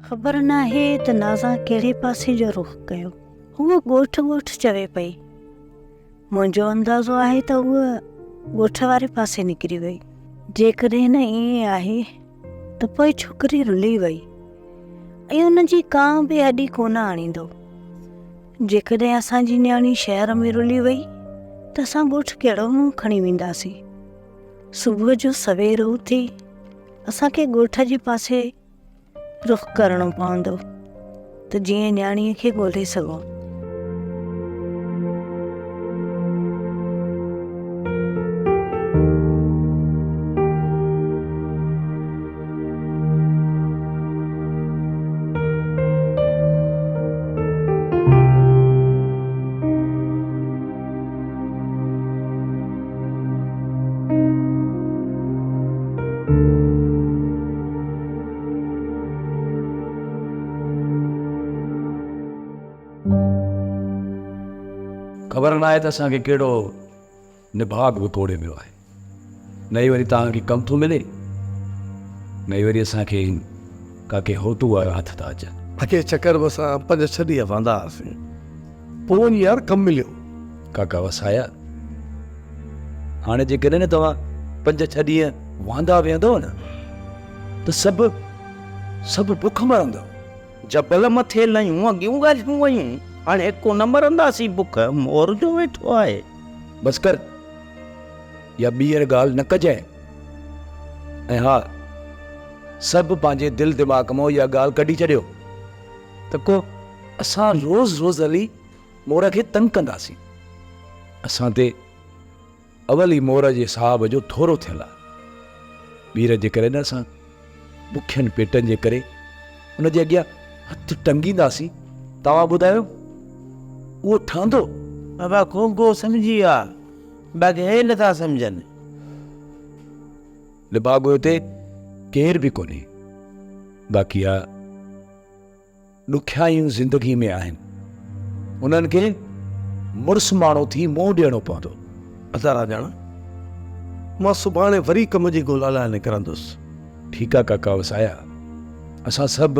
خبر ناهي ته نازان ڪهڙي پاسي جو رخ ڪيو. هوء ڳوٺ ڳوٺ چوي پئي. منهنجو اندازو آهي ته هوء ڳوٺ واري پاسي نڪري وئي. جيڪڏهن نه ائين آهي ته پوء ڇوڪري رلي وئي ۽ ان جي ڪانء به هڏي ڪونه آڻيندو. جيڪڏهن اسان جي نياڻي شهر ۾ رلي وئي ته اسان ڳوٺ ڪهڙو منهن کڻي وينداسين. صبح جو سوير اٿي اسان کي ڳوٺ جي پاسي رخ ڪرڻو پوندو ته جيئن نياڻيء کي ڳولي سگهون. خبر ناهي ته اسان کي ڪهڙو نڀاڳ وڪوڙي ويو آهي. نه ئي وري توهان کي ڪم ٿو ملي، نه ئي وري اسان کي ڪاڪي هوتو وارا هٿ ٿا اچن. اڳئين چڪر به اسان پنج ڇهه ڏينهن واندا هئاسين، پوء وڃي يار ڪم مليو. ڪاڪا وسايا، هاڻي جيڪڏهن نه توهان پنج ڇهه ڏينهن واندا ويهندؤ نه ته سڀ سڀ بک مرندؤ. جبل مٿي لهيون اڳيون ڳالهيون ويون، هاڻي ڪونه مرنداسين بک، مور جو ويٺو آهي. بس ڪر، اها ٻيهر ڳالهه نه ڪجانء ۽ ها سڀ پنهنجي دل دماغ مان اها ڳالهه ڪڍي ڇڏيو ته ڪو اسان روز روز هلي مور کي تنگ ڪنداسين. اسان تي اول ئي مور جي صاحب جو ٿورو ٿيل آهي. ٻير جيڪڏهن اسان بکين پيٽن جي ڪري ان جي اڳيان هٿ ٽنگينداسين، توهان ٻڌايو اهو ٺهندو؟ بابا گونگو سمجهي ويا، باقي هي نٿا سمجهن. نڀاڳو هتي ڪير به ڪونهي، باقي اها ڏکيائيون زندگي ۾ آهن، انهن کي مڙس ماڻهو ٿي منهن ڏيڻو پوندو. ادا راڄاڻ، مان سڀاڻي وري ڪم جي ڳولا لاء نڪرندس. ٺيڪ آ ڪاڪا وسايا، اسان سڀ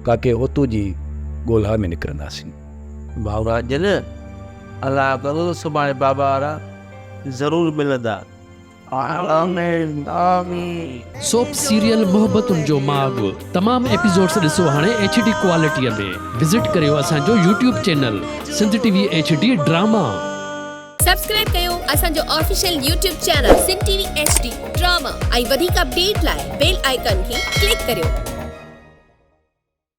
ڪاڪي اوتو جي ڳولا ۾ نڪرنداسين. ڀائو راڄن، الله ڪندو ته سڀاڻي بابا وارا ضرور ملندا. سوپ سيريل محبتن جو ماڳ تمام ايپيسوڊس ڏسو هاڻي ايڇ ڊي ڪوالٽي ۾ وزٽ ڪريو اسان جو YouTube channel Sindh T V H D drama. Subscribe ڪيو اسان جو official YouTube channel Sindh T V H D drama ۽ وڌيڪ اپڊيٽ لاء بيل آئيڪان کي ڪلڪ ڪريو.